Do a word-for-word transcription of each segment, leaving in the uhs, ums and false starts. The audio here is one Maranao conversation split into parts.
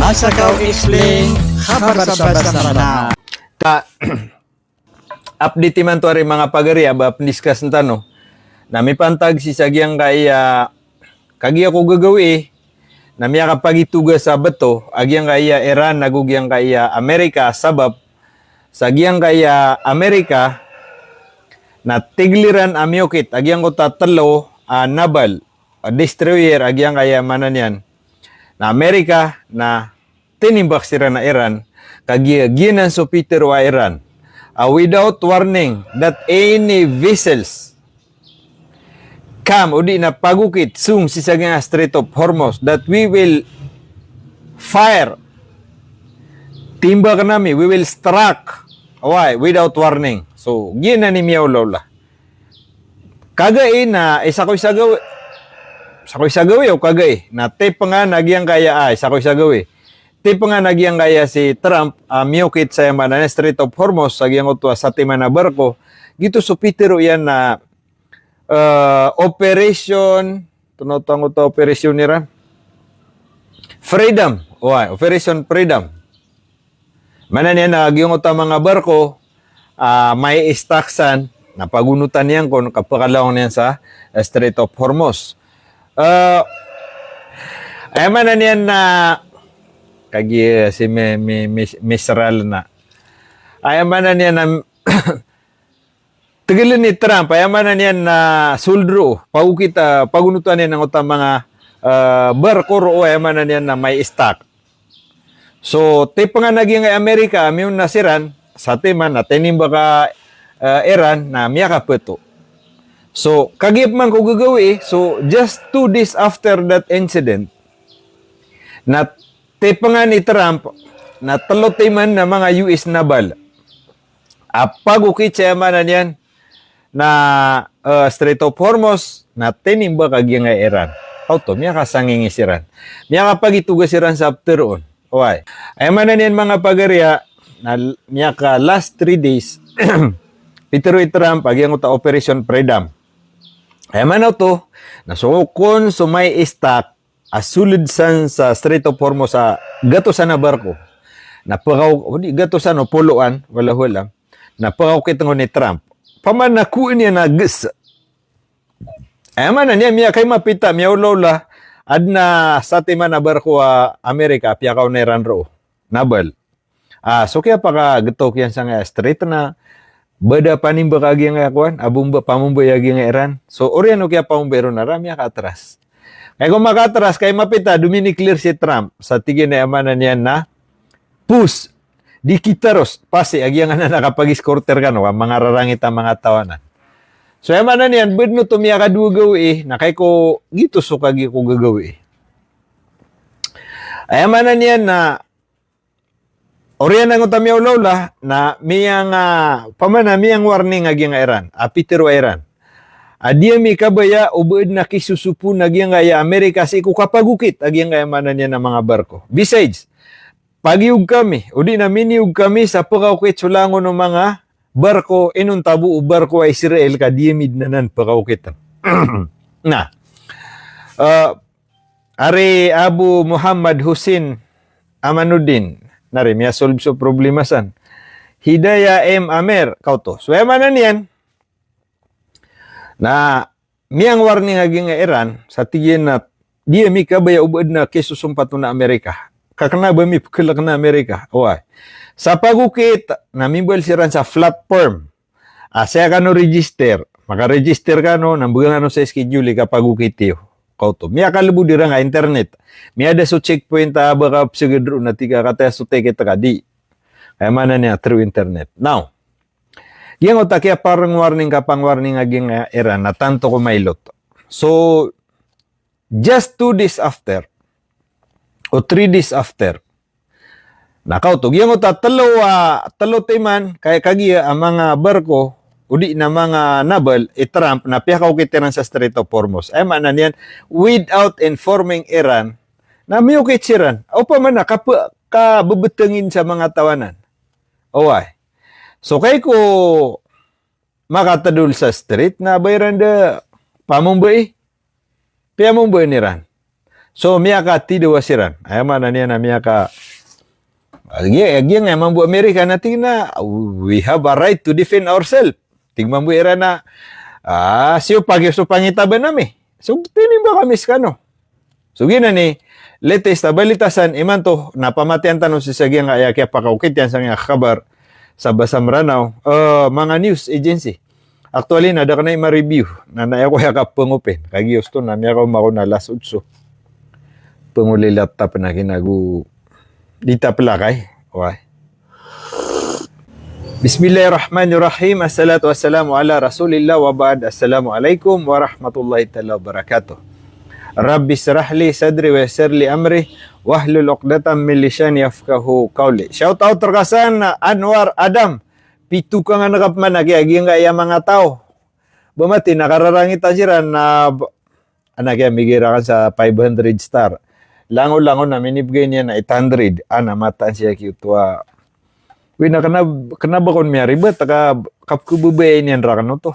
Asakaw Explain, khabar sa basa Mranaw. Ka update imanto ari manga pagari a ba pndiscuss tano na mipantag sii sa giyangkaya, kagiya ko gagawii na miyakapagitoga sa beto a giyangkaya Iran ago giyangkaya Amerika, sabap sa giyangkaya Amerika na tig iran a miyokit a giyangkoto a telo a naval a destroyer a giyangkaya maana niyan na Amerika na tinimbak siran a Iran, kagiya giyanan so pitharo a Iran a without warning that any vessels come, odi na pagokit song sii sa giyangkaya Strait of Hormuz, that we will fire, timbakn ami, we will strike, why, without warning. So giyanan i miyaolaola. Kagai na isa ko isa gawii, isa ko isa gawii o kagai na tipengan a giyangkaya, ah, isa ko isa gawii. Tipengan a giyangkaya si Trump a miyokit sa aya maana niyan Strait of Hormuz sa giyangkoto a satiman a barko. Giyoto so pitharo iyan na, eh, operation, antonaa oto a operation iran? Freedom. Oway, Operation Freedom. Maana niyan na giyangkoto a manga barko a, ah, mai-stuck san na pagonotan iyan kon ka pekalaong iyan sa, eh, Strait of Hormuz. Eh, aya maana niyan na kagiya si mi-, mi-, mi-, Misrael na. Aya maana niyan na tig iyan i Trump, aya maana niyan na sold roo, pagokit, ah, pagonotan iyan angkoto a manga, ah, barko roo, aya maana niyan na mai-stuck. So tipengan a giyangkaya Amerika a miyaona siran, satiman na tinimbak a, ah, Iran na miyakapeto. So kagiya pman ko gagawii, so just two days after that incident, na tipengan i Trump na telo timan a manga U S naval a pagokit sa aya maana niyan na, eh, Strait of Hormuz na tinimbak a giyangkaya Iran. Oto, miyakasangingis iran. Miyakapagitoga siran sa ptharoon. Oway. Aya maana niyan manga pagari a, na l-, miyaka last three days, pitharo i Trump a giyangkoto a Operation Freedom. Aya maana oto na so kon so mai-stuck a soled san sa Strait of Hormuz a gatosan a barko. Na pekaw-, odi gatosan o poloan, wallahu alam. Na pekaokit nggon i Trump. Opama na kowaan iyan a ges. Aya maana niyan miyakaimapita, miyaolaola, aden a satiman a barko a Amerika a piyakaona iran roo. Naval. Ah, so kiyapakagetoki iyan sangkaya strait na ba da panimbak a giyangkaya kowan, a bomba, pamombai a giyangkaya Iran. So oriyan o kiyapamombai ron na ra miyakaatras. Kay ko makaatras, kay mapita, dominiclear si Trump. Sa tig iyan a aya maana niyan na, pus, di kita ros, pasi, a giyangkanan a kapag-escort rkano, a manga rarangit a manga taw anan. So aya maana niyan, ba den oto miyakadowa gawii, na kay ko, giyoto so kagiya ko gagawii. Aya maana niyan na, oriyan angkoto a miyaolaola, na miyang, ah, opama na miyang warning a giyangkaya Iran, a pitharo a Iran a di ami kabaya o ba aden a kisosopon a giyangkaya Amerika sii ko kapagokit a giyangkaya maana niyan a manga barko. Besides, pagiyog kami, odi na miniyog kami sa pekaokit so langon o manga barko, inonta bo o barko a Israel ka di ami den anan pekaokitn. Na, ah, ari Abu Muhammad Hussein Amanuddin, na ri miyasolve so problema san. Hidayah M Amer, kaoto. So aya maana niyan na miyang warning a giyangkaya Iran, sa tig iyan a di ami kabaya o ba aden a kisosompat on a Amerika. Ka kena ba ami pekeleken a Amerika. Oway. Sa pagokit, na mimbal siran sa platform. Ah, saya kano register. Maka-register kano, na mbegan kano sa schedule i kapagokit iyo. Kaoto. Miyakalebod iran ka internet. Miyada so checkpoint a ba ka peseged ron na tig ka kataya so ticket ka di. Aya maana niyan through internet. Now, giyangkoto a kiyapangwarning, kapangwarning a giyangkaya Iran na tanto ko mailot. So, just two days after, o three days after, na kaoto, giyangkoto a telo a, telo timan, kay kagiya a manga barko, odi na manga naval, i Trump, na piyakaokit iran sa Strait of Hormuz. Aya maana niyan, without informing Iran, na miyokit siran. Opama na, kapa-, kabebetengin sa manga taw anan. Oway. So kay ko makatedol sa strait na ba iran da pamombai. Piyamombai iran. So, miyakatidawa siran. Aya maana niyan na miyaka, agi, agi nga mambo Amerika na tig iran a, "We have a right to defend ourselves." Tig mambo Iran na, "Ah, siyo pagi so pangitaban ami. So, tinimbak ami skano." So, giyanan i latest a balita san imanto na pamatiyan tano sii sa giyangkaya kiyapakaokit iyan sangkaya khabar sa Basa Mranaw, eh, manga news agency. Actually, na da kna i ma-review, na aya ko aya kapngopen. Kagiya osto na miyakaoma ako na alas otso. Pngolilap tap na kinago di tap lakay. Wai. Bismillahirrahmanirrahim. Assalatu wassalamu ala Rasulillah wa ba'd. Assalamu alaikum warahmatullahi taala wabarakatuh. Rabbi shrah li sadri wa yassir li amri wahlul uqdatam min lisani yafqahu qawli. Shout out rka san Anwar Adam. Pito ka nga nakapman a giya, giya nga iya manga taw. Ba mati na kararangit a siran na b-, anak iya migay raken sa five hundred star. Langon-langon na minibgay niyan na eight hundred. Ana mataan siya kiyoto a. Wi na kena, kena ba kon miyaribat, ka, kapkebebay niyan raken oto.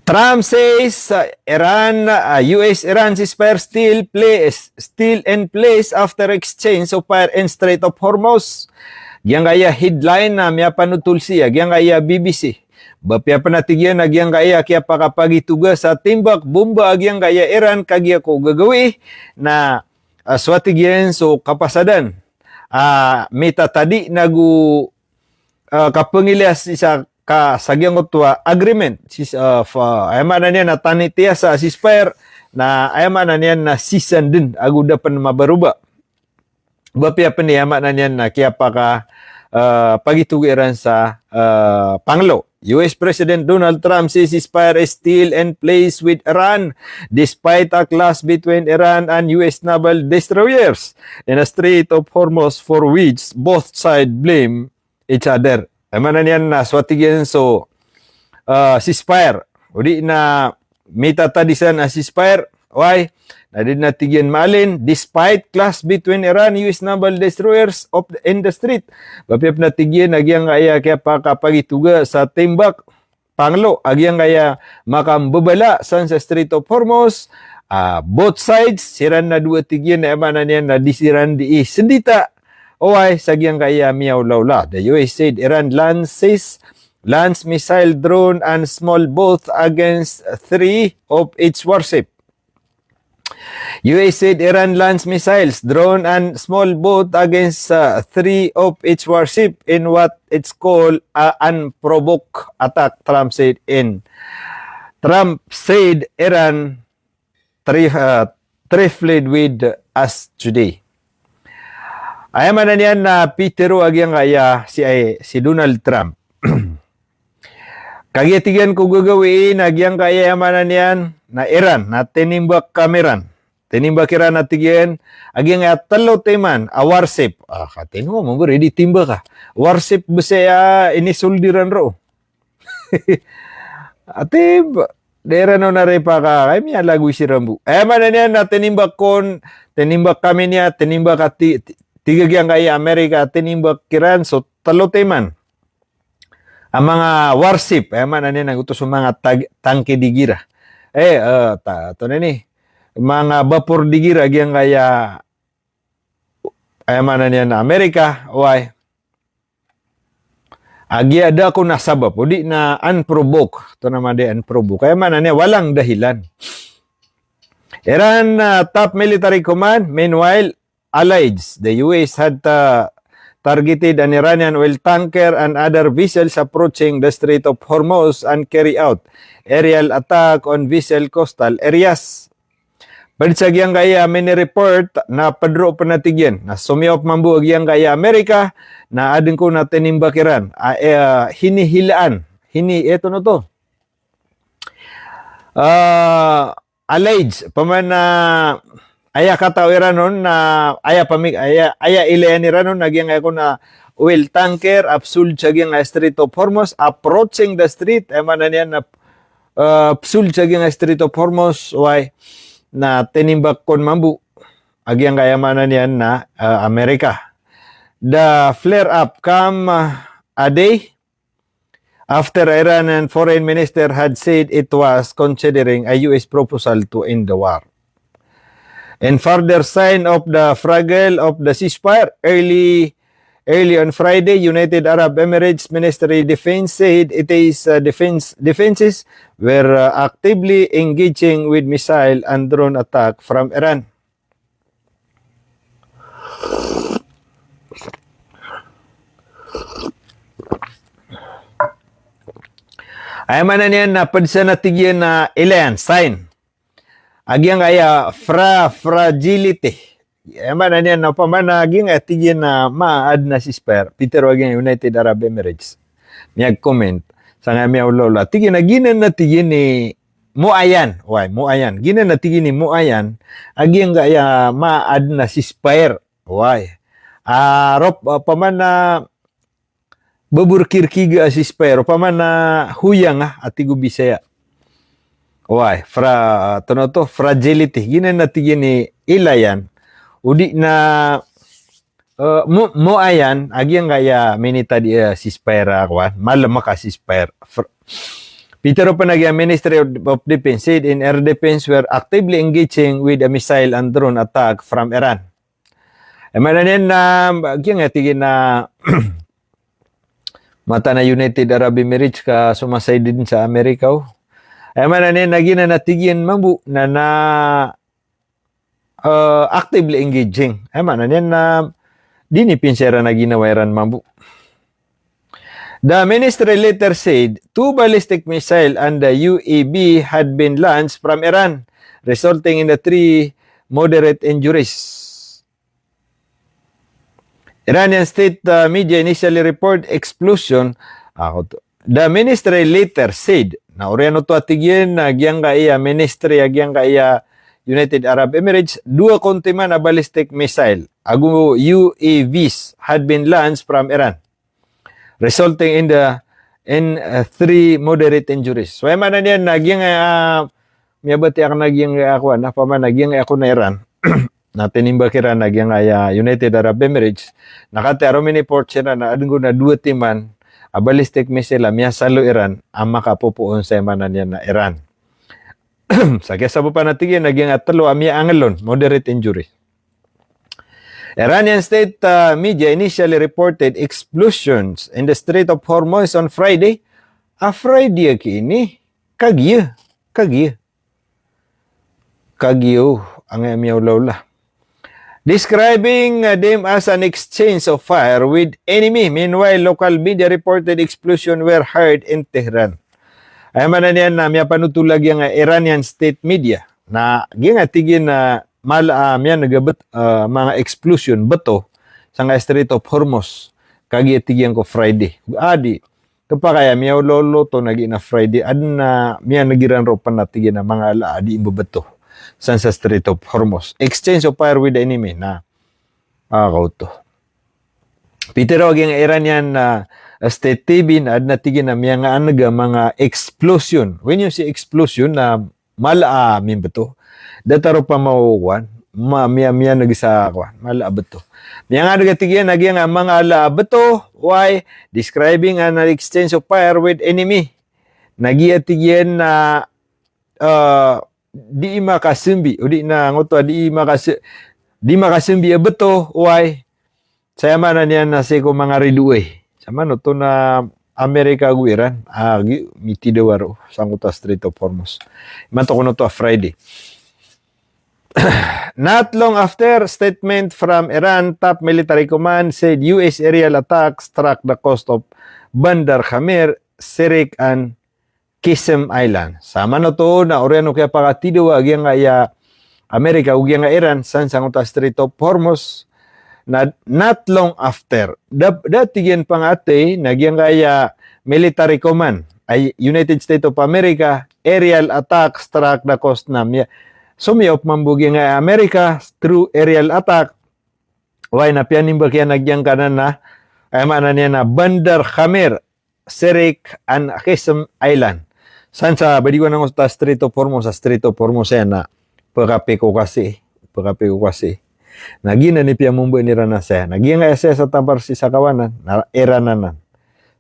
Trump says, uh, Iran, uh, U S Iran ceasefire still place, still in place after exchange of fire in Strait of Hormuz. Giyangkaya headline na miyapanotol siya, giyangkaya B B C. Ba piya pn a tig iyan a giyangkaya kiyapakapagitoga sa timbak bomba a giyangkaya Iran kagiya ko gagawii na, ah, so a tig iyan so kapasadan. Ah, mitatadi nago, ah, kapangilaya sii sa ka sa giyangkoto a agreement, sis-, ah, fa-, aya maana niyan na tanitiya sa ceasefire, na aya maana niyan na sisanden ago da pn mabaroba. Ba piya pn aya maana niyan na kiyapaka, ah, pagitoga iran sa, ah, panglo. U S President Donald Trump says ceasefire is still in place with Iran despite a clash between Iran and U S naval destroyers in a Strait of Hormuz, for which both sides blame each other. Aya maana niyan na so a tig iyan so, ah, ceasefire. O di na mitatadi san a ceasefire. Why? Na di na tig iyan maalin, despite clash between Iran, U S naval destroyers of the, in the Strait. Ba piya pn a tig iyan a giyangkaya kiyapakapagitoga sa timbak panglo a giyangkaya makambabala san sa Strait of Hormuz, ah, both sides, siran na dowa tig iyan, aya maana niyan na di siran dii sendita. Oway, sa giyangkaya miyaolaola. The U S said Iran lances, launched missile, drone and small boat against three of its warship. U S said Iran launched missiles, drone and small boat against, uh, three of its warship in what it's called a unprovoked attack, Trump said in, Trump said Iran tri-, uh, trifled with us today. Aya maana niyan na pitharo a giyangkaya si, si Donald Trump. Kagiya tig iyan ko gagawii na giyangkaya aya maana niyan na Iran, na tinimbak kami ran. Tinimbak iran a tig iyan, a giyangkaya telo timan a warship. Ah, katino mo, beri di timbak a. Warship bes aya inisoldiran roo. Ati, ba, da iran on a ripaka, kay miyalagoy siran bo. Aya maana niyan na tinimbak kon, tinimbak kami niyan, tinimbak a ti-, ti-, tig a giyangkaya Amerika, tinimbak iran so telo timan a manga warship, aya maana niyan na giyoto so manga tag-, tangke di gira. Eh, eh, ta-, antonaa ini, manga bapor di gira, giyangkaya, aya maana niyan na Amerika, oway. A giya da kon a sabap, o di na unprovoked, antonaa man di unprovoked. Aya maana niyan, walang dahilan. Iran, uh, top military command, meanwhile, alleged the U S had, uh, targeted an Iranian oil tanker and other vessels approaching the Strait of Hormuz and carry out aerial attack on vessel coastal areas. Pd sa giyangkaya mini-report na pd roo pn a tig iyan na somiyawap mambo a giyangkaya Amerika na adn kon a tinimbak iran a, eh, hinihilaan, hini-, eto no to. Ah, allege, pman na aya kataw iran on na aya pamik-, aya, aya ilayan iran on na giyangkaya kon a oil tanker a psold sa giyangkaya Strait of Hormuz, approaching the strait, aya maana niyan na, ah, psold sa giyangkaya Strait of Hormuz, oway, na tinimbak kon mambo a giyangkaya maana niyan na, ah, Amerika. The flare-up come, ah, a day after Iran and foreign minister had said it was considering a U S proposal to end the war. In further sign of the fragile of the ceasefire, early, early on Friday, United Arab Emirates Ministry Defense said it is, uh, defense, defenses were, uh, actively engaging with missile and drone attack from Iran. Aya maana niyan na ped sa na tig iyan a ilayan, sign. A giyangkaya fra-, fragility. Aya maana niyan na opama na giyangkaya tig iyan a maaden a ceasefire. Pitero a giyangkaya United Arab Emirates. Miyag-comment. Sangkaya miyaolaola. Tig iyan a giyanan na tig iyan i muayan. Wai, muayan. Giyanan na tig iyan i muayan. A giyangkaya maaden a ceasefire. Wai. A, rop-, opama na beberkirkiga a ceasefire, opama na hoyang a, a tig o Bisaya. Wai, fra-, antonaa oto, fragility. Giyanan na tig iyan i ilayan. O di na, eh, mo-, moayan, a giyangkaya minitad i, eh, ceasefire a kowan, malemek a ceasefire. Fr-, pitero pen a giya Ministry of, of Defense said in air defense were actively engaging with a missile and drone attack from Iran. Aya maana niyan na, giyangkaya tig iyan a mataan a United Arab Emirates ka somaside den sa Amerika o. Aya maana niyan na giyanan a tig iyan mambo na, na, eh, actively engaging. Aya maana niyan na di niyo pinsayaran a ginawa iran mambo. The ministry later said two ballistic missile and the U A V had been launched from Iran, resulting in the three moderate injuries. Iranian state, uh, media initially report explosion. Ah, oto. The ministry later said, na oriyan oto a tig iyan a giyangkaya ministry a giyangkaya United Arab Emirates, dowa kontiman a ballistic missile ago U A Vs had been launched from Iran, resulting in the, in, uh, three moderate injuries. So, aya maana niyan na giyangkaya, ah, miyabatiya aken a giyangkaya kowan, opama na giyangkaya kowan a Iran. Na tinimbak iran a giyangkaya United Arab Emirates. Na katii a rominiport siran na aden kon a dowa timan a ballistic missile a miyasalo iran a makapopoon sa aya maana niyan na Iran. Sa kiyasabapan a tig iyan a giyangkaya telo a miyaangelon, moderate injury. Iranian state, uh, media initially reported explosions in the Strait of Hormuz on Friday. A Friday aki ini, kagiya, kagiya. Kagiya, angkaya miyaolaola. Describing, uh, them as an exchange of fire with enemy. Meanwhile, local media reported explosion were heard in Tehran. Aya maana niyan na miyapanothol a giyangkaya Iranian state media na giyangkaya tig iyan na mala a miyaneg a bet-, ah, manga explosion beto sangkaya Strait of Hormuz. Kagiya tig iyan ko Friday. Adi, kepakay a miyaolaola oto na giya na Friday, aden a miyaneg iran roo pen a tig iyan a manga ala a di mbebeto san sa Strait of Hormuz. Exchange of fire with the enemy na, ah, kaoto. Pitero a giyangkaya Iranian, ah, state T V na aden a tig iyan a miyanganeg a manga explosion. When you say explosion na mala a mimbeto. Datar opama o kowan, ma-, miya-, miyaneg sa kowan, mala a beto. Miyanganeg a tig iyan a giyangkaya manga ala a beto, wai, describing an exchange of fire with enemy. Na giya tig iyan na, ah, di makasembi, o di na ngoto a di makase-, di makasembi a beto, wai. Sa aya maana niyan na sii ko manga ridoay. Sa manoto na Amerika ago Iran, ah, gi-, mitidawa roo sangkoto a Strait of Hormuz. Imanto kon oto a Friday. Not long after, statement from Iran top military command said U S aerial attack struck the coast of Bandar Khamir, Sirik, and Qeshm Island. Sa manoto na oriyan o kiyapakatidawa a giyangkaya Amerika ago giyangkaya Iran san sangkoto a Strait of Hormuz, na not long after. Da, da tig iyan pangatay na giyangkaya military command a United States of America, aerial attack struck the coast na miya-, somiyaop mambo giyangkaya Amerika through aerial attack. Wai na piyanimbak iyan a giyangkanan na, aya maana niyan na Bandar Khamir, Sirik and Qeshm Island. San sa ba di ko na ngoto a Strait of Hormuz, a Strait of Hormuz aya na pekapik o kasi, pekapik o kasi. Na giyanan i piyamomba iran a saya. Na giyangkaya saya sa tampar sii sa kawanan, na Iran anan.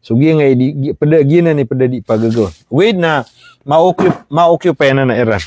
So giyangkaya di, gi-, peda, giyanan i peda di pagagaw. Wait na, ma-occup-, ma-occupy anan a Iran.